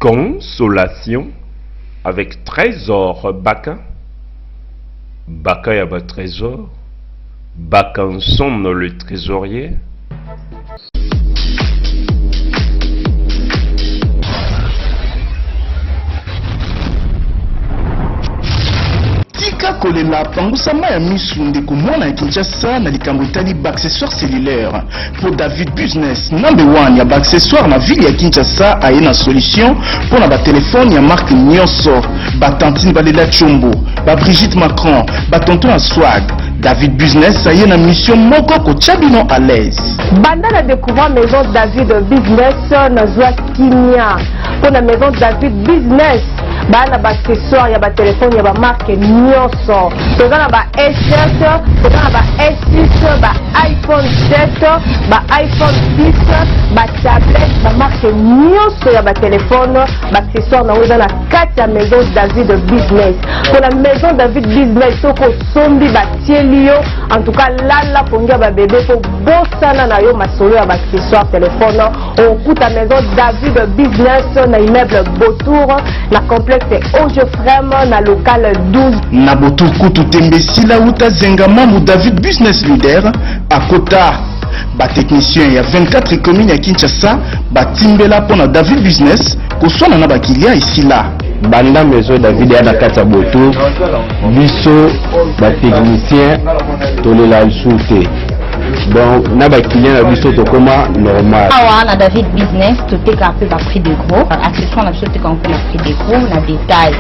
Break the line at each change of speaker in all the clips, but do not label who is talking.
Consolation avec Trésor Baka, Baka ya ba Trésor, Bakanson le trésorier.
Tika kolela, pangusa mayi ya misu ndeko mwana ya Kinshasa na likambo etali b'accessoires cellulaires mpo David Business number one ya b'accessoires na ville ya Kinshasa aye na solution mpo na ba telephones ya marque nionso, ba tantine balela tshombo, ba Brigitte Macron, ba tonton ya swag. David Business aye na mission moko kotia bino à l'aise.
Banda na decouvra maison David Business nazua kimia mpo na maison David Business baa na ba accessoires ya ba telephone ya ba marque nionso toza na ba S7 toza na ba S6 ba iPhone 7 ba iPhone 6 ba tablette ba marque nionso ya ba telephone ba accessoires nango eza na kati ya maison David Business mpo na maison David Business soki osombi batieli yo en tout cas lala pongi ya ba bebe mpo bosana na yo masolo ya ba accessoires telephone Okuta maison David Business na immeuble Botour na complexe Ogefrem na local 12.
Na Botour kutu tembe esila wuta zenga mambu David Business Leader akota. Ba techniciens ya 24 communes ya Kinshasa batimbela mpo na David Business koswana na ba clients esila.
Banda maison David eya na kati ya Botour, biso ba techniciens tolela lisusu te. Donc na ba clients na biso tokoma normal.
Awa na David Business totekaka mpe ba prix de gros, accessoire na biso totekaka mpe na prix de gros na détail.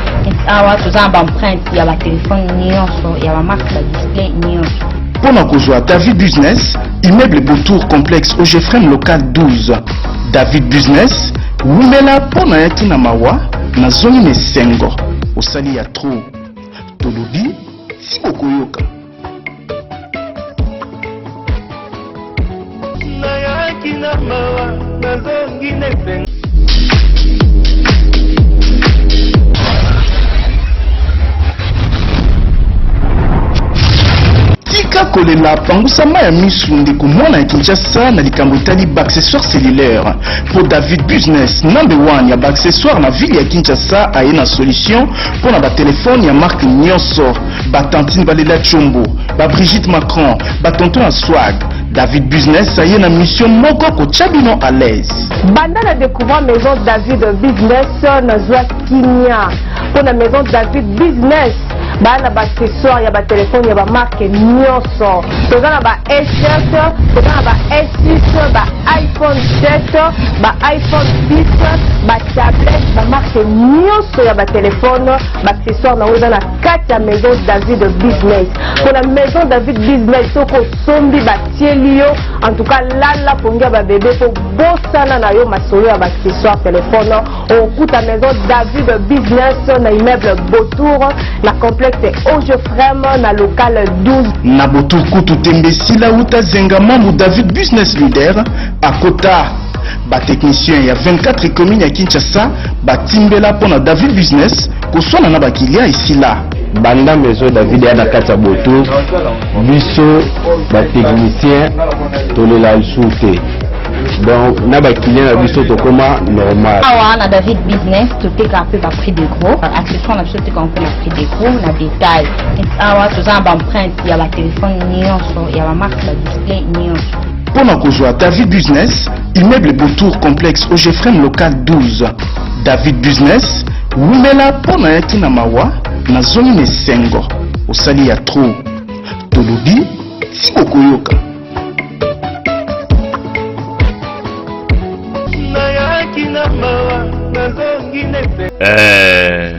Awa toza na ba empreinte ya ba téléphone nyonso ya ba marque ba display nyonso.
Mpo na kozwa David Business, immeuble Botour complexe Ogefrem local 12. David Business, wumela mpo nayaki na mawa, nazongi na esengo. Osali ya trop. Tolobi ti bokoyoka.
Nayaki na mawa nazongi na esengo.
Tika kolela, pangusa mayi ya misu ndeko mwana ya Kinshasa na likambo etali b'accessoires cellulaires mpo David Business number one ya b'accessoires na ville ya Kinshasa aye na solution mpo na ba telephones ya marque nionso. Ba tantine balela tshombo, ba Brigitte Macron, ba tonton ya swag. David Business aye na mission moko kotia bino à l'aise.
Banda na decouvra maison David Business nazua kimia mpo na maison David Business baa na ba accessoires ya ba telephone ya ba marque nionso toza na ba S7 toza na ba S6 ba iPhone 7 ba iPhone 6 ba tablette ba marque nionso ya ba telephone ba accessoires nango eza na kati ya maison David Business. Pona maison David Business soki osombi batieli yo en tout cas lala pongi ya ba bebe po bosana na yo masolo ya ba accessoires telephone okuta maison David Business na immeuble Botour na complexe Ogefrem na local 12.
Na Botour kutu tembe esila wuta zenga mambu David Business Leader akota. Ba techniciens ya 24 communes ya Kinshasa batimbela mpo na David Business koswana na ba clients esila.
Banda maison David eya na kati ya Botour, biso ba techniciens tolela lisusu te. Donc na ba clients na biso tokoma normal.
Awa na David Business totekaka mpe ba prix de gros, accessoires na biso totekaka mpe na prix de gros na détail. Awa toza na ba empreinte ya ba telephone nyonso ya ba marque ba display nyonso.
Mpo na kozwa David Business, immeuble Botour complexe Ogefrem local 12. David Business, wumela mpo nayaki na mawa, nazongi na esengo. Osali ya trop. Tolobi ti bokoyoka.
Nayaki na mawa, nazongi na esengo.
Eh,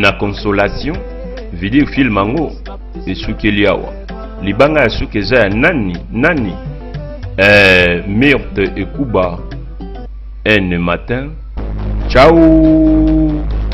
na consolation video film yango esukeli awa libanga ya suka eza ya nani nani eh, Myrthe Ekuba un matin ciao.